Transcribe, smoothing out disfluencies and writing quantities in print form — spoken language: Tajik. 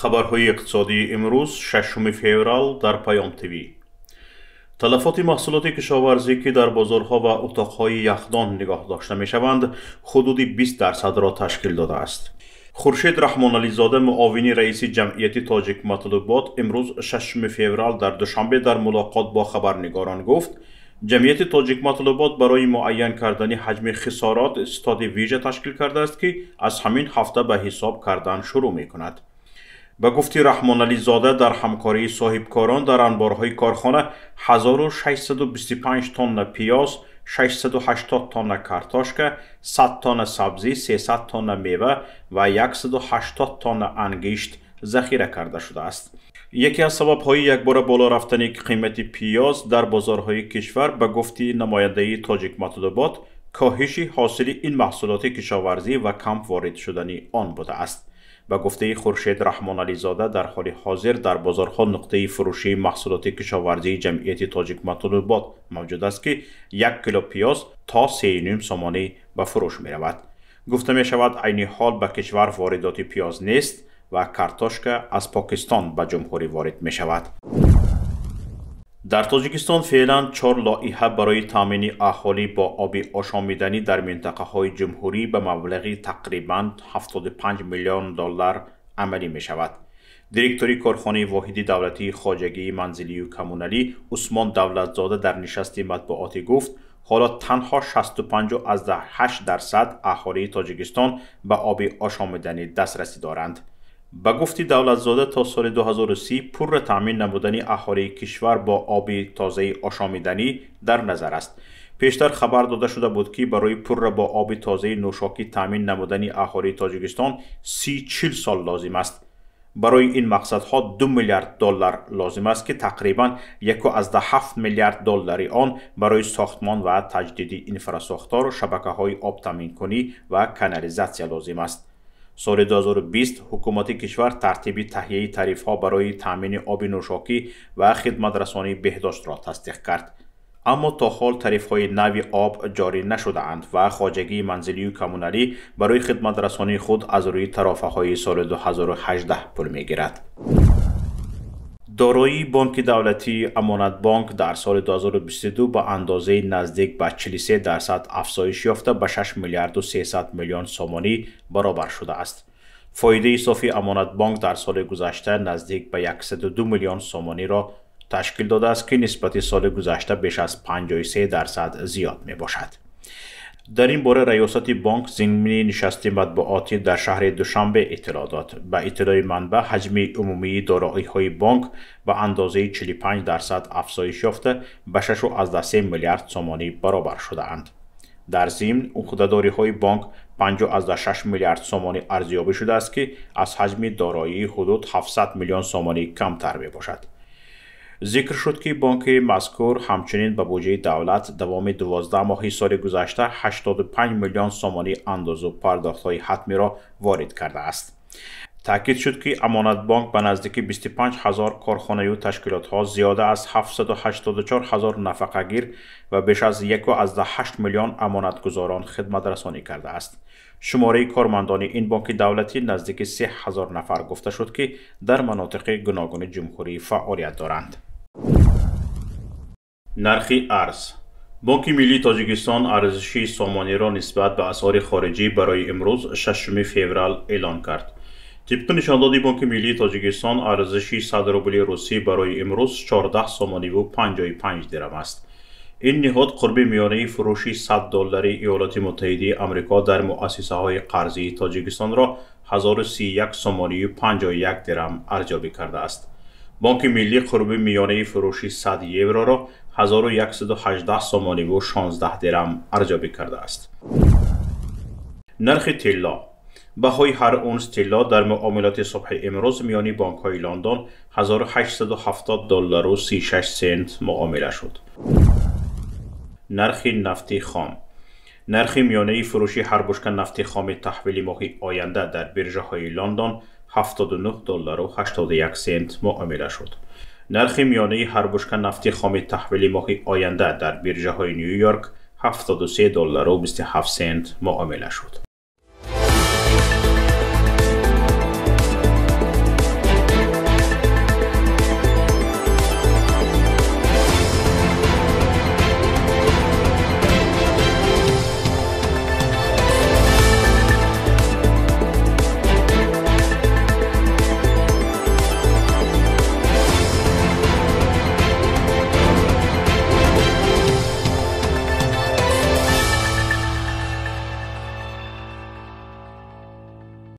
Хабарҳои иқтисодии имрӯз, 6 феврал, дар Паём ТВ. Талафоти маҳсулоти кишоварзӣ, ки дар бозорҳо ва утоқҳои яхдон нигоҳ дошта мешаванд, ҳудуди 20%-ро ташкил додааст. Хуршед Раҳмонализода, муовини раиси ҷамъияти Тоҷик Матлубот, имрӯз, 6 феврал, дар Душанбе дар мулоқот бо хабарнигорон гуфт, ҷамъияти Тоҷик Матлубот барои муайян кардани ҳаҷми хисорот стоди вижа ташкил кардааст, ки аз ҳамин ҳафта ба ҳисоб кардан шурӯъ мекунад. Ба гуфти Раҳмонализода, дар ҳамкории соҳибкорон дар анборҳои корхона 1625 тонна пиёз, 680 тонна картошка, 100 тонна сабзӣ, 300 тонна мева ва 180 тонна ангишт захира карда шудааст. Яке аз сабабҳои якбора боло рафтани қимати пиёз дар бозорҳои кишвар, ба гуфти намояндаи Тоҷик Матлубот, коҳиши ҳосили ин маҳсулоти кишоварзӣ ва кам ворид шудани он будааст. Ба гуфтаи Хуршед Раҳмонализода, дар ҳоли ҳозир дар бозорҳо нуқтаи фурӯшии маҳсулоти кишоварзии ҷамъияти Тоҷик Матлубот мавҷуд аст, ки 1 кило пиёз то 3,5 сомонӣ ба фурӯш меравад. Гуфта мешавад, айни ҳол ба кишвар воридоти пиёз нест ва картошка аз Покистон ба ҷумҳурӣ ворид мешавад. Дар Тоҷикистон феълан 4 лоиҳа барои таъмини аҳолӣ бо оби ошомиданӣ дар минтақаҳои ҷумҳурӣ ба маблағи тақрибан 75 миллион доллар амалӣ мешавад. Директори корхонаи воҳиди давлатии хоҷагии манзилию коммуналӣ Усмон Давлатзода дар нишасти матбуотӣ гуфт, ҳоло танҳо 65,8% аҳолии Тоҷикистон ба оби ошомиданӣ дастрасӣ доранд. Ба гуфти Давлатзода, то соли 2030 пурра таъмин намудани аҳолии кишвар бо оби тозаи ошомиданӣ дар назар аст. Пештар хабар дода шуда буд, ки барои пурра бо оби тозаи нӯшокӣ таъмин намудани аҳолии Тоҷикистон 30-40 сол лозим аст. Барои ин мақсадҳо 2 миллиард доллар лозим аст, ки тақрибан 1,7 миллиард доллари он барои сохтмон ва таҷдиди инфрасохтор, шабакаҳои обтаъминкунӣ ва канализатсия лозим аст. Соли 2020 ҳукумати кишвар тартиби таҳияи тарифҳо барои таъмини оби нӯшокӣ ва хидматрасонии беҳдоштро тасдиқ кард. Аммо то ҳол тарифҳои нави об ҷорӣ нашудаанд ва хоҷагии манзилию коммуналӣ барои хидматрасонии худ аз рӯи тарофаҳои соли 2018 пул мегирад. Дороии бонки давлатии Амонатбонк дар соли 2022 ба андозаи наздик ба 43% афзоиш ёфта, ба 6 миллиарду 300 миллион сомонӣ баробар шудааст. Фоидаи софи Амонатбонк дар соли гузашта наздик ба 102 миллион сомониро ташкил додааст, ки нисбати соли гузашта беш аз 53% зиёд мебошад. Дар ин бора раёсати бонк зимни нишасти матбуотӣ дар шаҳри Душанбе иттилоъ дод. Ба иттилои манбаъ, ҳаҷми умумии дороиҳои бонк ба андозаи 45% афзоиш ёфта, ба 6,3 миллиард сомонӣ баробар шудаанд. Дар зимн, уҳдадориҳои бонк 5,6 миллиард сомонӣ арзёбӣ шудааст, ки аз ҳаҷми дороии ҳудуд 700 миллион сомонӣ камтар мебошад. Зикр шуд, ки бонки мазкур ҳамчунин ба буҷаи давлат давоми 12 моҳи соли гузашта 85 миллион сомонӣ андозу пардохтҳои ҳатмиро ворид кардааст. Таъкид шуд, ки Амонатбонк ба наздики 25 ҳазор корхонаю ташкилотҳо, зиёда аз 784 ҳазор нафақагир ва беш аз 1,8 миллион амонатгузорон хидматрасонӣ кардааст. Шумораи кормандони ин бонки давлатӣ наздики 3 ҳазор нафар гуфта шуд, ки дар манотиқи гуногуни ҷумҳурӣ фаъолият доранд. Нархи арз. Бонки миллии Тоҷикистон арзиши сомониро нисбат ба асъори хориҷӣ барои имрӯз, 6 феврал, эълон кард. Тибқи нишондоди Бонки миллии Тоҷикистон, арзиши 100 рубли русӣ барои имрӯз 14 сомониву 55 дирам аст. Ин ниҳод қурби миёнаи фурӯши 100 доллари Иёлоти Муттаҳидаи Амрико дар муассисаҳои қарзии Тоҷикистонро 1031 сомонию 51 дирам арзёбӣ кардааст. Бонки миллӣ қурби миёнаи фурӯши 100 евроро 1118 сомониву 16 дирам арзёбӣ кардааст. Нархи тилло. Баҳои ҳар унс тилло дар муомилоти субҳи имрӯз миёни бонкҳои Лондон 1870 доллару 36 сент муомила шуд. Нархи нафти хом. Нархи миёнаи фурӯши ҳар бушка нафти хоми таҳвили моҳи оянда дар биржаҳои Лондон 79 доллару 81 сент муомила шуд. Нархи миёнаи ҳар бушка нафти хоми таҳвили моҳи оянда дар биржаҳои Ню Йорк 73 доллару 27 сент муомила шуд.